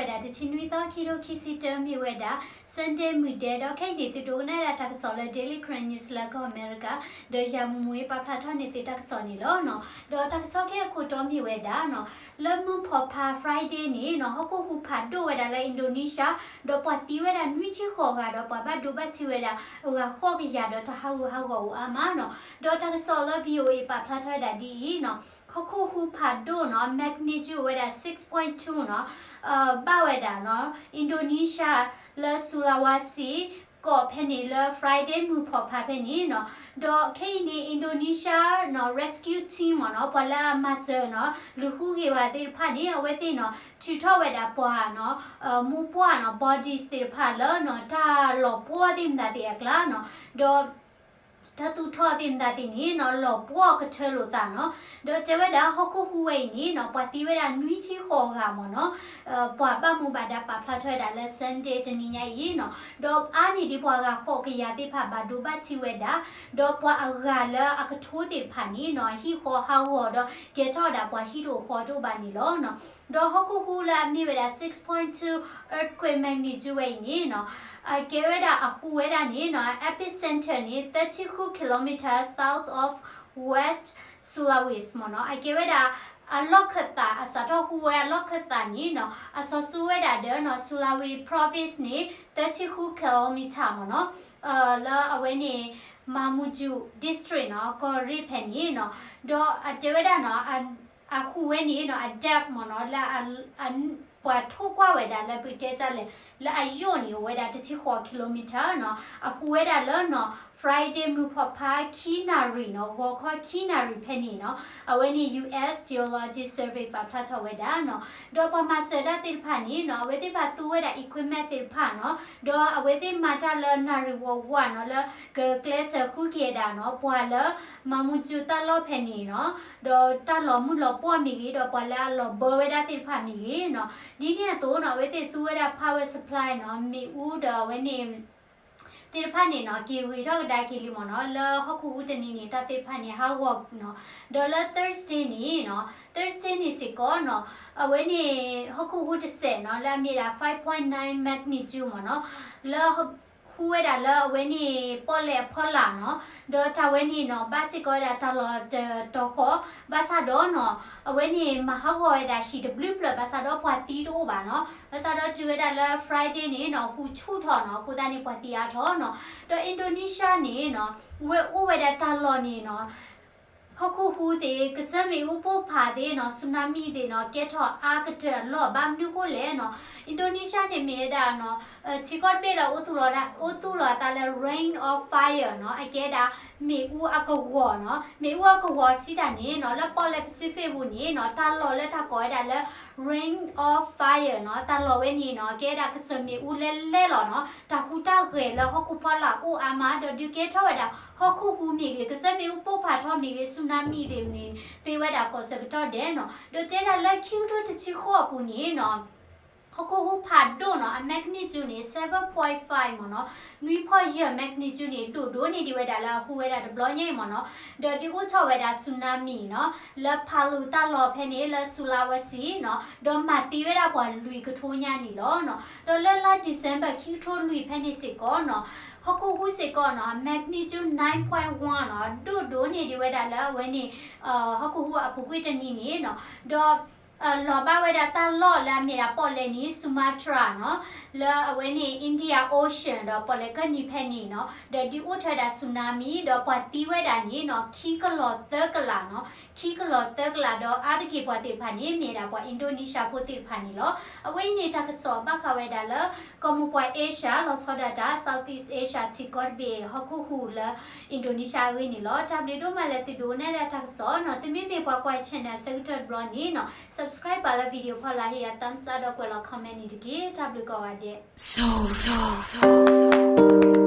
ဝဲဒၣ်တဆံနွံသီ ခံကထိခံဆံတၢ မ့ၢ်ဝဲဒၣ် Sunday မုၢ်ဒဲး ဒီးခဲအံၤန့ၣ် သုဒိကနၣ်ဝဲဒၣ်တၢ်ကစီၣ်လၢ Daily Karen News လၢကီၢ်အမဲရကၤ, ဒီးယၤမူမူပာ်ဖျါထီၣ်န့ၢ်သုတၢ်ကစီၣ်န့ၣ်လီၤနီၤ. ဒီးတၢ်ကစီၣ်ခဲအံၤအခိၣ်တီမ့ၢ်ဝဲဒၣ်နီၤ, လၢမုၢ်ဖီၣ်ဖး Friday န့ၣ်နီၤ ဟီၣ်ခိၣ်ဟူးဖးဒိၣ်ဝဲဒၣ်လၢ Indonesia ဒီးပှၤသံဝဲဒၣ်နွံဆံဃိးဂၤ ဒီးပှၤဘၣ်ဒိဘၣ်ထံးဝဲဒၣ်အဂၤဃိးကယၤ ဒီးတၢ်ဟးဂူာ်ဟးဂီၤအိၣ်အါမးနီၤ. ဒီးတၢ်ကစီၣ်လၢ VOA ပာ်ဖျါထီၣ်ဝဲဒၣ်ဒ်အံၤနီၤ, ဟီၣ်ခိၣ်ဟူးဖးဒိၣ်နီၤ magnitude အိၣ်ဝဲဒၣ် six point two နီၤ, ဘၣ်ဝဲဒၣ်နီၤ Indonesia လၢ Sulawesi ကီၢ်ဖဲန့ၣ်လၢ Friday မုၢ်ဖီၣ်ဖးဖဲန့ၣ်နီၤ. ဒီးခဲအံၤန့ၣ် Indonesia နီၤ rescue team မ့ၢ်နီၤ ပှၤလၢအမၤစၢၤနီၤ လူၤဃုက့ၤဝဲသ့ၣ်တဖၣ်န့ၣ် အဝဲသ့ၣ်နီၤ ထုးထီၣ်ဝဲဒၣ်ပှၤနီၤ မိၢ်ပှၢ်နီၤ bodies သ့ၣ်တဖၣ်လၢနီၤ တၢ်လီၤပှီၢ်သ့ၣ်မတၤသ့ၣ်အကျါနီၤ. ဒီး တၢ်သူၣ်ထီၣ်သ့ၣ်မတၤသ့ၣ်န့ၣ်နီၤ လီၤပှီၢ်ကထၢလိာ်သးနီၤ. ဒီးတဲဝဲဒၣ်ဟီၣ်ခိၣ်ဟူးဝဲအံၤန့ၣ်နီၤ ပှၤသံဝဲဒၣ်နွံဆံဃိးဂၤမ့ၢ်နီၤ, ပှၤဘၣ်မူဘၣ်ဒါပာ်ဖျါထီၣ်ဝဲဒၣ်လၢ Sunday တနံၤညါအံၤနီၤ. ဒီးအါန့ၢ်ဒံးပှၤဂၤဃိးကယၤသ့ၣ်တဖၣ်ဘၣ်ဒိဘၣ်ထံးဝဲဒၣ်, ဒီးပှၤအဂၤလၢအကထိသ့ၣ်တဖၣ်န့ၣ်နီၤ ဟံၣ်ဃီဟးဂီၤဒီးကဲထီၣ်ဝဲဒၣ်ပှၤဟံၣ်တအိၣ်ဃီတအိၣ်ဘၣ်န့ၣ်လီၤနီၤ. ဒီးဟီၣ်ခိၣ်ဟူးလၢအမ့ၢ်ဝဲဒၣ် six point two earthquake magnitude ဝဲအံၤန့ၣ်နီၤ အကဲဝဲဒၣ်အဟူးဝဲဒၣ်န့ၣ်နီၤ epicenter န့ၣ် thirty-two kilometer south of West Sulawesi မ့ၢ်နီၤ. အကဲဝဲဒၣ်အလီၢ်ခၢၣ်သး အစးထီၣ်ဟူးဝဲအလီၢ်ခၢၣ်သးန့ၣ်နီၤ အစီၤဆူဝဲဒၣ်ဒီးနီၤ Sulawesi Province န့ၣ် thirty-two kilometer မ့ၢ်နီၤ, လၢအဝဲန့ၣ် Mamuju District နီၤ ကီၢ်ရ့ၣ်ဖဲန့ၣ်နီၤ. ဒီးအတဲဝဲဒၣ်နီၤ အဟူးဝဲန့ၣ်နီၤ အ depth မ့ၢ်နီၤ လၢ ပှၤထိၣ်ကွၢ်ဝဲဒၣ်လၢပတဲတၢ်လဲၣ် လၢအယိာ်န့ၣ် အိၣ်ဝဲဒၣ်တဆံဃိး kilometer နီၤ, အဟူးဝဲဒၣ်လၢနီၤ Friday မုၢ်ဖီၣ်ဖးခံနၣ်ရံၣ်နီၤ ဂီၤခီခံနၣ်ရံၣ်ဖဲန့ၣ်နီၤ, အဝဲန့ၣ် US Geological Survey ပာ်ဖျါထီၣ်ဝဲဒၣ်နီၤ. ဒီးပှၤမၤစၢၤတၢ်သ့ၣ်တဖၣ်န့ၣ်နီၤ အဝဲသ့ၣ်တဖၣ်သူဝဲဒၣ် equipment သ့ၣ်တဖၣ်နီၤ, ဒီးအဝဲသ့ၣ်မၤတၢ်လၢနၣ်ရံၣ်ဝးဝးနီၤ လၢကကျဲးစၢးဃုက့ၤဒၣ်နီၤ ပှၤလၢ Mamuju တၢ်လီၢ်ဖဲန့ၣ်နီၤ, ဒီးတၢ်လီၤမုၢ်လီၤပှီၢ်မ့ၢ်ဂ့ၤ ဒီးပှၤလၢအလီၤဘၢဝဲဒၣ်သ့ၣ်တဖၣ်မ့ၢ်ဂ့ၤနီၤ, ဒ်န့ၣ်အသိးနီၤ အဝဲသ့ၣ်သူဝဲဒၣ် power supply နီၤ မ့ၣ်အူဒီးအဝဲန့ၣ် သ့ၣ်တဖၣ်န့ၣ်နီၤ က့ၤဂ့ၤထီၣ်ကဒါက့ၤလံမ့ၢ်နီၤ, လၢဟီၣ်ခိၣ်ဟူးတနံၤန့ၣ် တၢ်သ့ၣ်တဖၣ်န့ၣ် ဟးဂီၤနီၤ, ဒီးလၢ Thursday န့ၣ်နီၤ Thursday န့ၣ်စ့ၢ်ကီးနီၤ, အဝဲန့ၣ် ဟီၣ်ခိၣ်ဟူးတစဲးနီၤ လၢအမ့ၢ်ဒၣ် five point nine magnitude မ့ၢ်နီၤ, လၢ ဟူးဝဲဒၣ်လၢအဝဲန့ၣ် ပီၣ်လဲၣ်အဖီလာ်နီၤ, ဒီးတၢ်ဝဲန့ၣ်နီၤ ဘၣ်စ့ၢ်ကီးဝဲဒၣ်တၢ်လီၢ်တတီၤဃီ, ဘၣ်ဆၣ်ဒီးနီၤ အဝဲန့ၣ်မၤဟးဂီၤဝဲဒၣ်ဟံၣ်တဘျုးဖျၢၣ် ဘၣ်ဆၣ်ဒီးပှၤသံတအိၣ်ဘၣ်နီၤ, ဘၣ်ဆၣ်ဒီးတုၤဝဲဒၣ်လၢ Friday န့ၣ်နီၤ ဟူးဆူၣ်ထီၣ်နီၤ အဃိသတးန့ၣ် ပှၤသံအါထီၣ်နီၤ, ဒီး Indonesia န့ၣ်နီၤ ဝဲအိၣ်ဝဲဒၣ်တၢ်လီၢ်န့ၣ်နီၤ ဟီၣ်ခိၣ်ဟူးသ့ၣ် ကစၢၢ်မ့ၣ်အူပိၢ်ဖးသ့ၣ်နီၤ tsunami သ့ၣ်နီၤ ကဲထီၣ်အါကတၢၢ်အလီၢ် ဘၣ်မနုၤဃိလဲၣ်နီၤ, Indonesia န့ၣ်မ့ၢ်ဝဲဒၣ်နီၤ ထံကီၢ်တဘ့ၣ်ဒီး အိၣ်သူၣ်လီၤသးလၢ Ring of Fire နီၤ, အကဲဒၣ် မ့ၣ်အူအကဝီၤနီၤ, မ့ၣ်အူအကဝီၤစံးတၢ်န့ၣ်နီၤ လၢပီၣ်လဲၣ် Pacific ပူၤန့ၣ်နီၤ တၢ်လီၢ်လၢတၢ်ကိးဝဲဒၣ်လၢ Ring of Fire နီၤ, တၢ်လီၢ်ဝဲန့ၣ်နီၤ ကဲဒၣ်ကစၢၢ်မ့ၣ်အူလဲလဲလီၤနီၤ, တၢ်ဟူးတၢ်ဂဲၤလၢဟီၣ်ခိၣ်ဖီလာ်အိၣ်အါမး ဒီးဒုးကဲထီၣ်ဝဲဒၣ် ဟီၣ်ခိၣ်ဟူးမ့ၢ်ဂ့ၤ ကစၢၢ်မ့ၣ်အူပိၢ်ဖးထီမ့ၢ်ဂ့ၤ tsunami သ့ၣ်န့ၣ် သ့ဝဲဒၣ်ကိးဆၢကတီၢ်ဒဲးနီၤ, ဒီးတဲဒၣ်လၢခံကထိတဆံဃိးအပူၤန့ၣ်နီၤ ဟီၣ်ခိၣ်ဟူးဖးဒိၣ်နီၤ အ magnitude န့ၣ် seven point five မ့ၢ်နီၤ, နွံဖီၣ်ယဲၢ် magnitude န့ၣ် ဒိၣ်ဒိၣ်န့ၢ်ဒံးဝဲဒၣ်လၢအဟူးဝဲဒၣ်တဘျီညါအံၤမ့ၢ်နီၤ, ဒီးဒုးအိၣ်ထီၣ်ဝဲဒၣ် tsunami နီၤ လၢ Palu တၢ်လီၢ်ဖဲန့ၣ် လၢ Sulawesi နီၤ, ဒီးမၤသံဝဲဒၣ်ပှၤလွံၢ်ကထိညါန့ၣ်လီၤနီၤ, ဒီးလၢလါ December ခံကထိလွံၢ်ဖဲန့ၣ်စ့ၢ်ကီးနီၤ, ဟီၣ်ခိၣ်ဟူးစ့ၢ်ကီးနီၤ အ magnitude nine point one နီၤ, ဒိၣ်ဒိၣ်န့ၢ်ဒံးဝဲဒၣ်လၢအဝဲန့ၣ် ဟီၣ်ခိၣ်ဟူးအပူၤကွံာ်တနံၤန့ၣ်နီၤ, ဒီး လီၤဘၣ်ဝဲဒၣ်တၢ်လီၢ်လၢအမ့ၢ်ဒၣ်ပီၣ်လဲၣ်န့ၣ် Sumatra နီၤ, လၢအဝဲန့ၣ် India Ocean ဒီးပီၣ်လဲၣ်ကၢၢ်နံၤဖဲန့ၣ်နီၤ, ဒီးဒုးအိၣ်ထီၣ်ဝဲဒၣ် tsunami ဒီးပှၤသံဝဲဒၣ်န့ၣ်နီၤ ခံကလီၤသၢကလးနီၤ, ခံကလီၤသၢကလး ဒီးအါတက့ၢ်ပှၤသ့ၣ်တဖၣ်န့ၣ် မ့ၢ်ဒၣ်ပှၤ Indonesia ဖိသ့ၣ်တဖၣ်န့ၣ်လီၤ. အဝဲအံၤန့ၣ်တၢ်ကစီၣ်ဘၣ်ဃးဝဲဒၣ်လၢ ကီၢ်မိၢ်ပှၢ် Asia လီၤဆီဒၣ်တၢ် Southeast Asia ထံကီၢ်တဘ့ၣ် ဟီၣ်ခိၣ်ဟူးလၢ Indonesia အဂ့ၢ်န့ၣ်လီၤ. တၢ်ဘျုးဒိၣ်မးလၢသုဒိကနၣ်ဒၣ်တၢ်ကစီၣ်နီၤ, သုမ့မ့ၢ်ပှၤကွၢ် channel အဆၢကတီၢ်တဘျီန့ၣ်နီၤ subscribe ပာ်လၢ video ဖီလာ် ဟ့ၣ်ယၤ thumbs up ဒီးကွဲးလီၤ comment န့ၣ်တက့ၢ်. တၢ်ဘျုးကိးဂၤဒဲး.